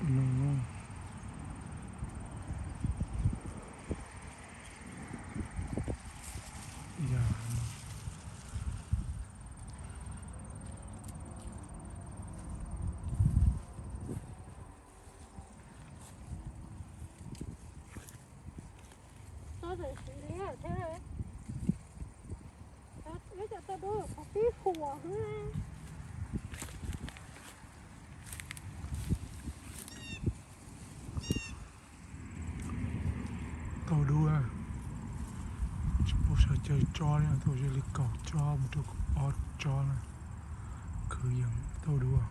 Nws, ya, tau siv li thiab, ib co tau dua thaum pib huam xwb. Tau dua, tsis pub sawv caws tsob li, thaum zoo li kaum tsob mus rau kaum ob tsob na, khwv yees tau dua.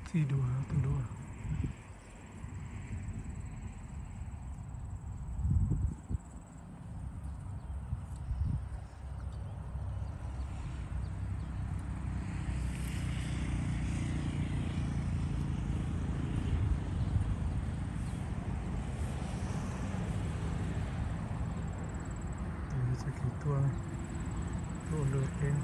Txij dua, tau dua. Tus txoj kev tuaj, tuaj lwm peb.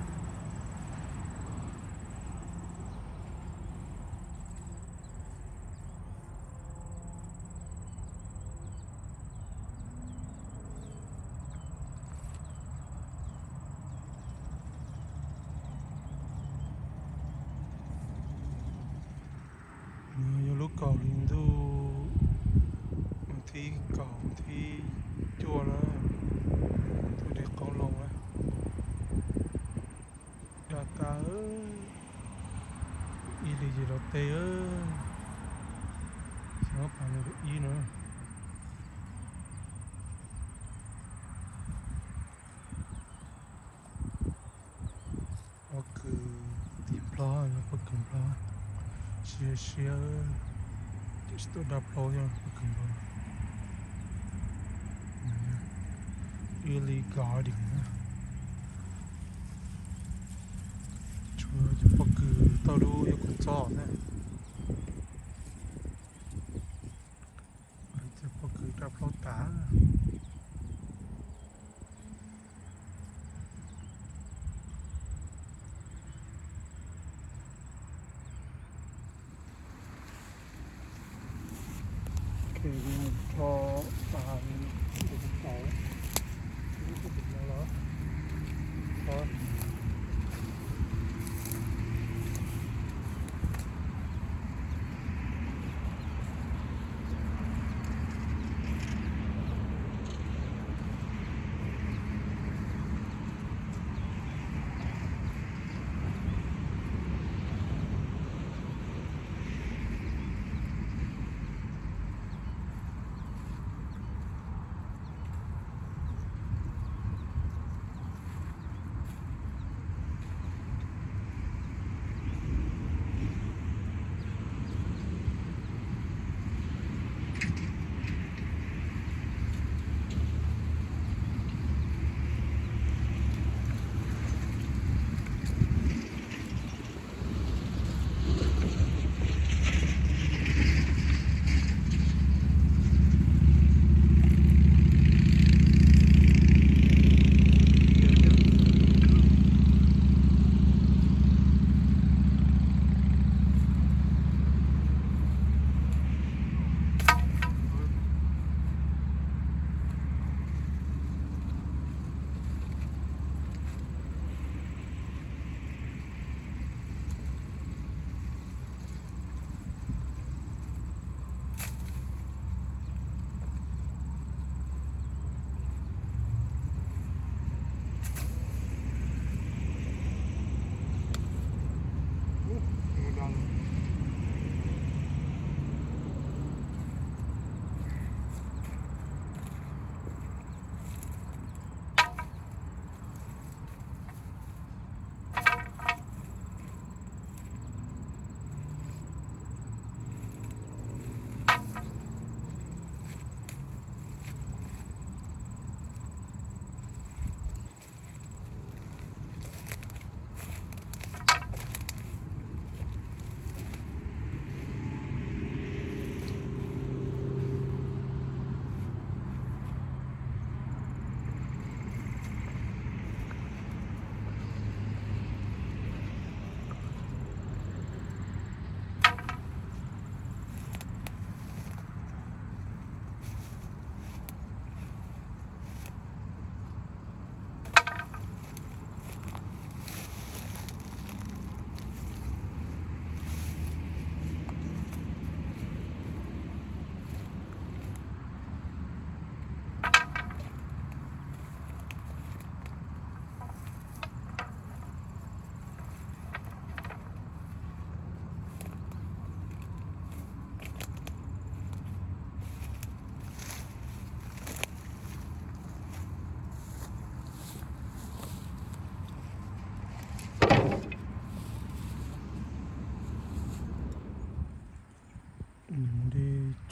Nws yog lub kaum hli ntuj, thib kaum thib cuaj na, tuaj de qoob loo na. Da tas, ib li ces los teb, xyoo ob phav nees nkaum ib na. Pob kws tim Nplog, pob kws Nplog siab siab, ces tsis tuaj da plaub thiab pob kws Nplog. Ib li garden na, tsuas cov pob kws tau dub yog kua txob xwb. Cov pob kws da plaub tas.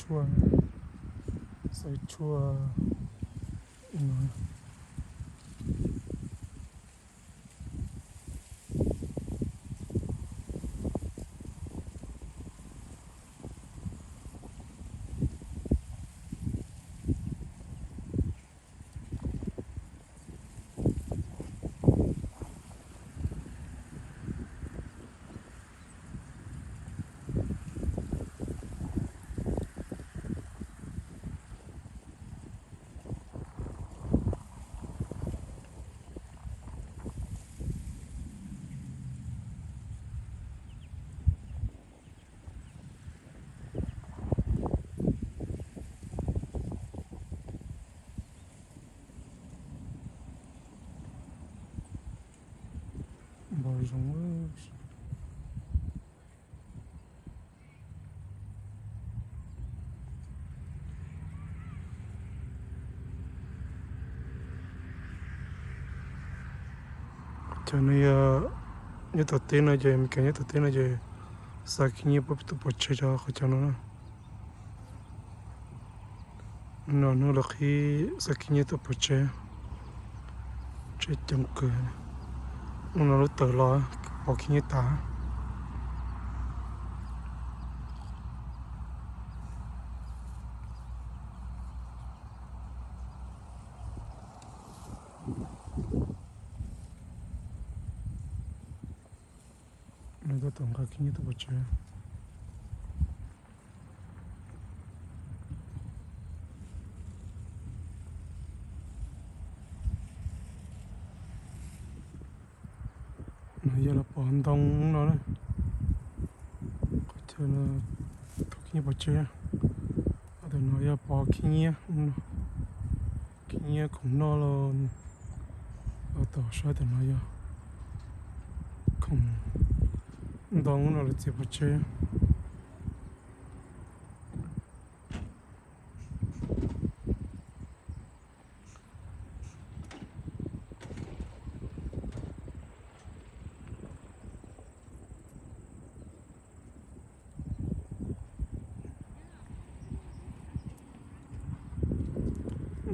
tshuaj, xaws tshuaj no. Npau zoo. Qhov chaw no yog nyob tom teb no ces, Meskas nyob tom teb no ces xa khib nyiab tuaj pov tseg rau qhov chaw no na. No hnub lawv qhib xa khib nyiab tuaj pov tseg, tseem coob kawg. Hnub no lub tawm los pov khib nyiab tas. Nws tab tom nqa khib nyiab tuaj pov tseg. No yog los pov ntoo no na. Qhov chaw no thauj khib nyiab pov tseg. Tam no yog pov khib nyiab, khib nyiab khoom noj los. Tom sab tam no yog khoom ntoo no lawv txiav pov tseg.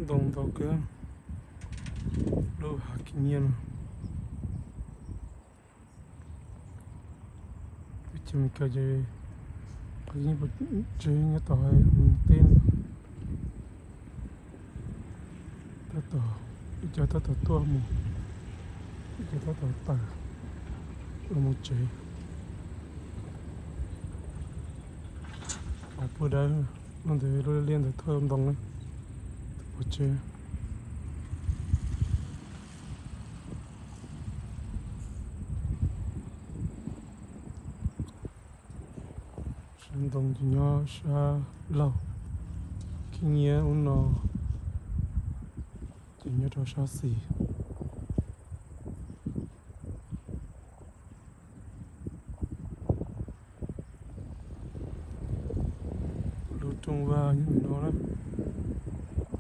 Ntoo ntau kawg, lub hav khib nyiab no. Peb cov Meskas ces qhov yeej pov tseg nyob tom teb no. Tab tom, ib co tab tom tuaj mus, ib co tab tom tawm los mus tsev. Pov pawg dawb, no ntawd lub liaj ntawd thauj ntoo na, pov tseg. Sab ntoo ces nyob sab laug, khib nyiab ub no ces nyob rau sab xis. Lub rooj vag nyob ntawm no na,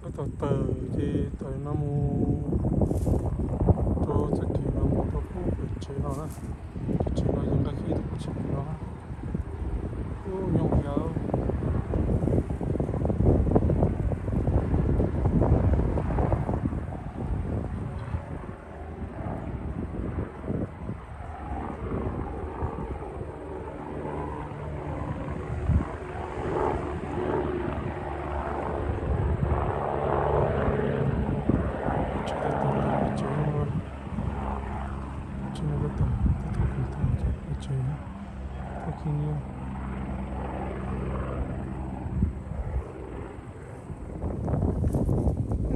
tab tom tawm ces tawm no mus rau txoj kev no mus rau pem tsev no na. Ces tsev no yeej nqa khib tuaj pov tseg no. Ub, nyob ua yawg. Tsev tab tom, tsev no tab tom, tab tom, tsev thauj khib nyiab.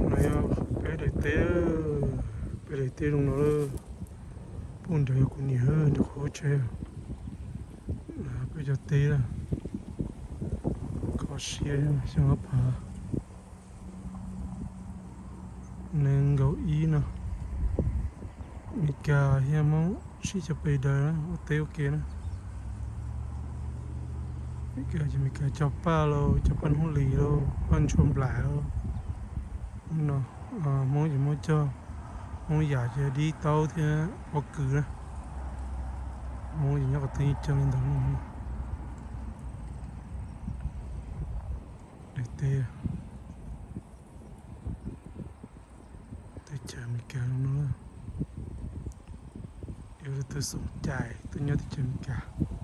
No yog peb daim teb, peb daim teb zoo no. Pem nrad yog kuv niam nrad qhov tsev. Peb cov teb, kho siab xyoo ob phav nees nkaum ib no. Meskas thiab Hmoob sib cog pes daws ua teb ua ke na. Meskas ces Meskas cog paj los, cog paj hnub lis los, paj ntshua nplam los no. Hmoob ces Hmoob cog, Hmoob yam ces dib taub thiab pob kws na. Hmoob ces nyob qhov twg yeej cog li ntawd. Teb, teb chaws Amelikas no, yog tus xoom cai tuaj nyob teb chaws Amelikas.